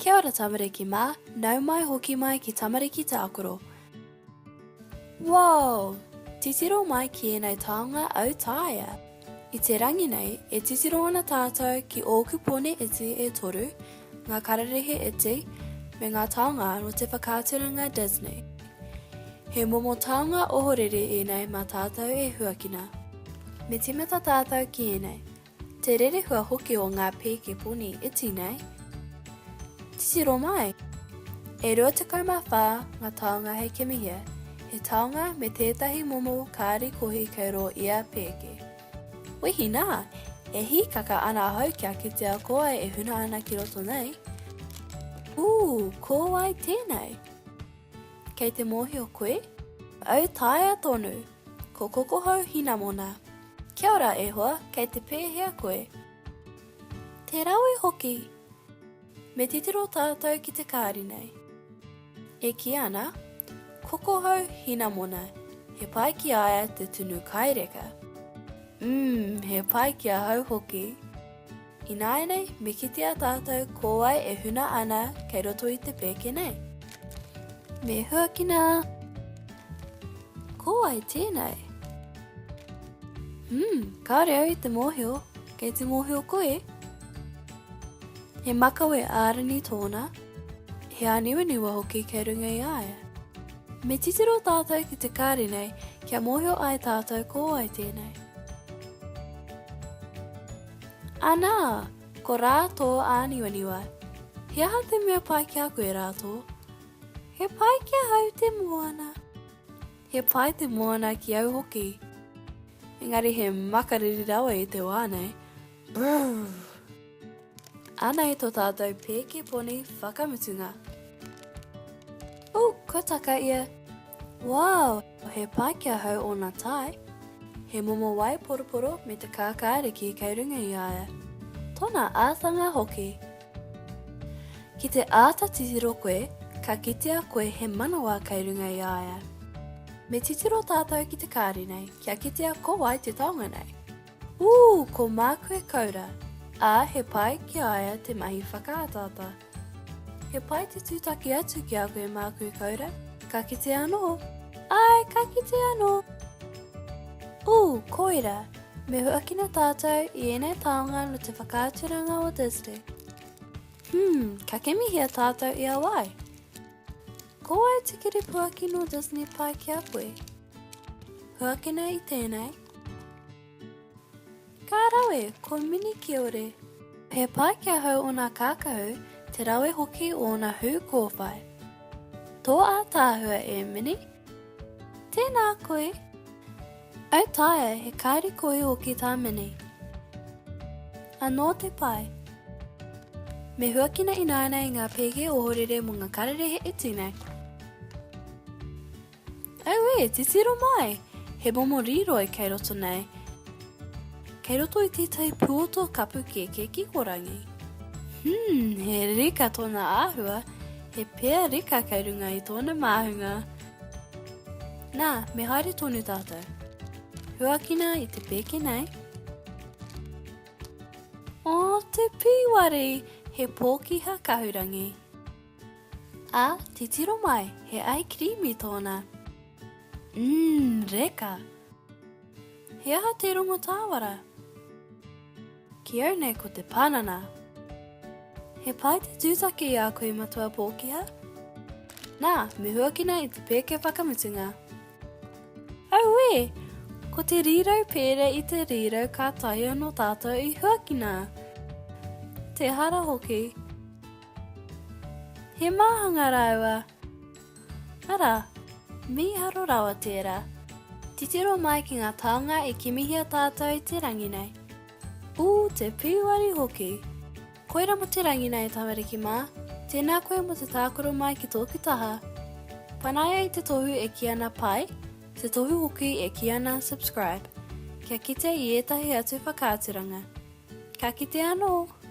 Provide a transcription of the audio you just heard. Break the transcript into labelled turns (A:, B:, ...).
A: Kia ora tamariki mā, nau mai hoki mai ki Tamariki Tākaro. Wow! Titiro mai ki ēnei taonga autaia! I te rangi nei, e titiro ana tātou ki ōku pone iti e toru, ngā kararehe iti, me ngā taonga nō te whakaaturanga Disney. He momo taonga ohorere ēnei mā tātou e huakina. Me tīmata tātou ki ēnei. Te rerehua hoki o ngā pēke poni iti nei. Titiro mai! E 24 ngā taonga hei kimihia, he taonga me tētahi momo kāri kohi kei rō ia pēke. Wehi nā! E hīkaka ana ahau kia kitea ko wai e huna ana ki roto nei. Ū, ko wai tēnei? Kei te mōhio koe? Autaia tonu! Ko Kokohou Hinamona. Kia ora e hoa, kei te pēhea koe? Te rawe hoki! Me titiro tātou ki te kāri nei. E kī ana, Kokohou Hinamona, he pai ki a ia te tunu kai reka. Umm, he pai ki ahau hoki. Ināianei, me kitea tātou ko wai e huna ana kei roto i te pēke nei. Me huakina! Ko wai tēnei? Hmm, kāore au i te mōhio. Kei te mōhio koe? He makawe ārani tōna, he āniwaniwa hoki kei runga i a ia. Me titiro tātou ki te kāri nei kia mōhio ai tātou ko wai tēnei. Anā! Ko Rātō āniwaniwa. He aha te mea pai ki a koe, Rātō? He pai ki ahau te moana. He pai te moana ki au hoki. Engari he makariri rawa i te wā nei. Brrr! Anei tō tātou pēke poni whakamutunga. Ooh, kua taka ia. Wow! He pai ki ahau ōna tae. He momo wai poroporo me te kākāriki kei runga i a ia. Tōna ātanga hoki. Ki te āta titiro koe, ka kitea koe he manawa kei runga i a ia. Me titiro tātou ki te kāri nei, kia kitea ko wai te taonga nei. Ū, ko Mākue Kaura, ā, he pai ki a ia te mahi whakaataata. He pai te tūtaki atu ki a koe Mākue Kaura, ka kite anō. Āe, ka kite anō. Ū, koira, me huakina tātou i ēnei taonga nō te whakaaturanga o Disney. Hmm, ka kimihia tātou i a wai? Ko wai te kiripuaki nō Disney pai ki a koe? Huakina i tēnei. Ka rawe, ko Mini Kiore. He pai ki ahau ōna kākahu, te rawe hoki o ōna hū kōwhai. Tō ātaahua e Mini. Tēnā koe. Autaia, he kāri kohi hoki tā Mini. Anō te pai. Me huakina ināianei ngā pēke ohorere mō ngā kararehe iti nei. Auē, titiro mai! He momo rīroi kei roto nei. Kei roto i tētahi puoto kapu kēkē kikorangi. Hmm, he rika tōna āhua, he pea rika kei runga i tōna māhunga. Nā, me haere tonu tātou. Huakina i te pēke nei. Ō, te pīwari! He pōkiha kahurangi. Ā, titiro mai, he aikirīmi tōna. Umm, reka! He aha te rongo tāwara? Ki au nei ko te panana. He pai te tūtaki i a koe Matua Pōkiha? Nā, me huakina i te pēke whakamutunga. Auē! Ko te rīrau pērā i te rīrau kātahi anō tātou i huakina. Te hara hoki. He māhanga rāua. Arā, mīharo rawa tērā. Titiro mai ki ngā taonga e kimihia tātou i te rangi nei. Ū, te pīwari hoki! Koira mō te rangi nei, tamariki mā. Tēnā koe mō te tākaro mai ki tōku taha. Panaia i te tohu e kī ana pai, te tohu hoki e kī ana subscribe, kia kite i ētahi atu whakaaturanga. Ka kite anō!